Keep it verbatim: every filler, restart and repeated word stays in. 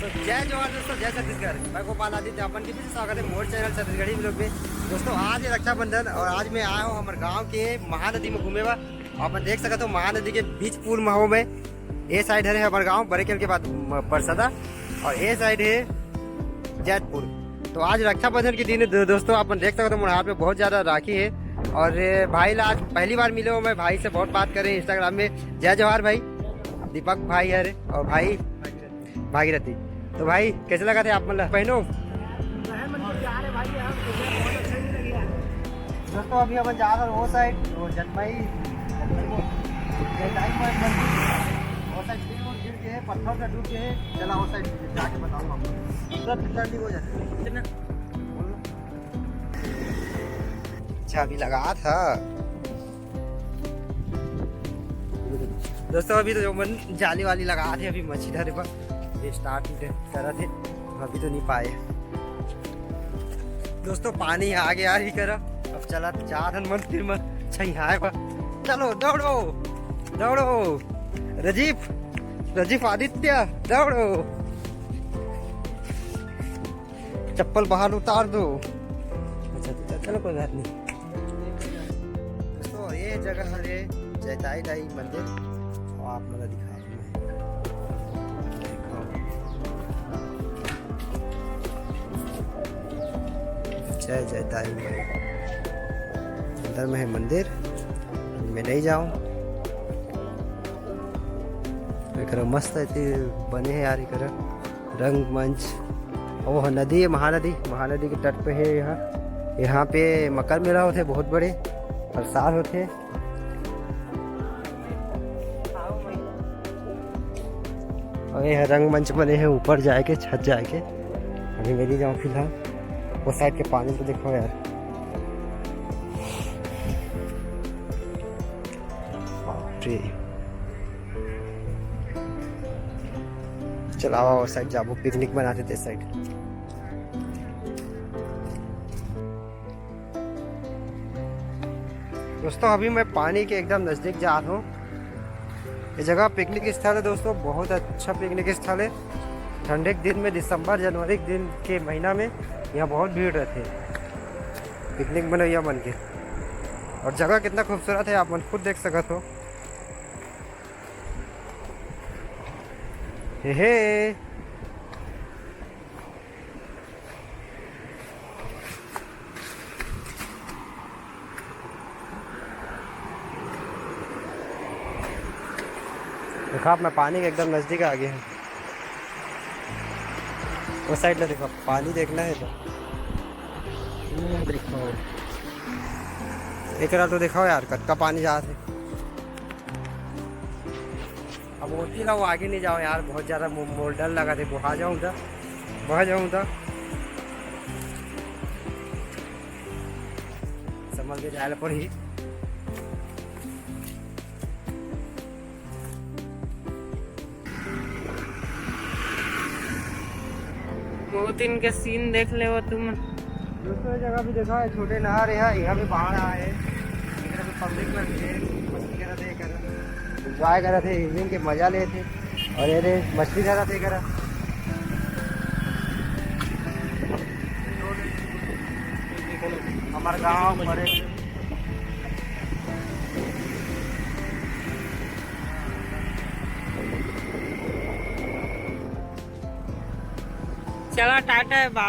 तो जय जोहार दोस्तों, जय छत्तीसगढ़। मैं गोपाल आदित्य, अपन के फिर से स्वागत है मोर चैनल छत्तीसगढ़ी व्लॉग में। दोस्तों, आज है रक्षाबंधन और आज मैं आया हूँ हमारे गांव के महानदी में घूमे बर। अपन देख सकते हो महानदी के बीच पुल में हूँ मैं। ये साइड है हमारे गांव बरेकेल के बाद म-, परसदा और ये साइड है जैतपुर। तो आज रक्षाबंधन के दिन है दो-, दोस्तों, अपन देख सकते हो मोर हाथ में बहुत ज्यादा राखी है। और ये भाई ला आज पहली बार मिले हो मैं, भाई से बहुत बात करे इंस्टाग्राम में। जय जोहार भाई, दीपक भाई है रे, और भाई भागीरथी। तो भाई, कैसे लगा थे आप मन ला? पहनो। दोस्तों, अभी अपन जा रहे वो साइड, वो जलमई, जलमई वो, जलमई मंदिर, वो साइड फिर वो गिर के है, पत्थर से डूब के है। चला वो साइड जाके बताऊंगा आपको। पूरा फिसलनी हो जाता है। अच्छा, अभी लगा था। दोस्तों, अभी तो जो मन जाली वाली लगा थे, अभी मछली धरे पर ये स्टार्ट ही करा थे, अभी तो नहीं पाए। दोस्तों, पानी आ गया ही करा। अब चला चार मन तीन मन छहियाए बा। चलो दौड़ो, दौड़ो रजीफ, रजीफ आदित्य, दौड़ो। चप्पल बाहर उतार दो। अच्छा, अच्छा, चलो, कोई बात नहीं। दोस्तों, ये जगह है जैताई दाई मंदिर, और आप मतलब दिखा दूं मैं। जय जैताई माई। अंदर में है मंदिर, मैं नहीं जाऊं। एकरा मस्त ऐसे बने हैं यार, एकरा रंगमंच। ओह, नदी है महानदी, महानदी के तट पे है यहाँ। यहाँ पे मकर मेला होते बहुत बड़े, हर साल होते। और ये रंगमंच बने हैं ऊपर जाके, छत जाके। अभी मैं नहीं जाऊँ फिलहाल। वो साइड के पानी तो देखो यार, बाप रे। चलावा वो साइड जाबो, पिकनिक बनाते थे साइड। दोस्तों, अभी मैं पानी के एकदम नजदीक जा रहा हूँ। ये जगह पिकनिक स्थल है दोस्तों, बहुत अच्छा पिकनिक स्थल है। ठंडे के दिन में, दिसंबर जनवरी के दिन के महीना में यहाँ बहुत भीड़ रहती है पिकनिक मनैया मन के। और जगह कितना खूबसूरत है, आप मन खुद देख सकत हो। हे हे। देखो आप, मैं पानी के एकदम नजदीक आ गया हूँ। वो साइड में देखो, पानी देखना है तो। ये देखो, एक रात तो दिखाओ यार, कतका पानी जात है। अब ओती ला वो आगे नहीं जाओ यार, बहुत ज्यादा मो-, मोर डर लगा थे, बहा जाऊँ था, बहा जाऊँ था। संभल के जाए ला पड़ी। बहुत दिन के सीन देख ले वो तुम। दोस्तों, ये जगह भी देखा है, छोटे नहर है, यहाँ भी बाढ़ आए, इधर भी पब्लिक लग है, मछली वगैरह देख कर एंजॉय कर रहे थे, इवनिंग के मजा ले थे। और ये रे मछली धरा थे करा। हमारे गांव बड़े। चला, टाटा है बाप।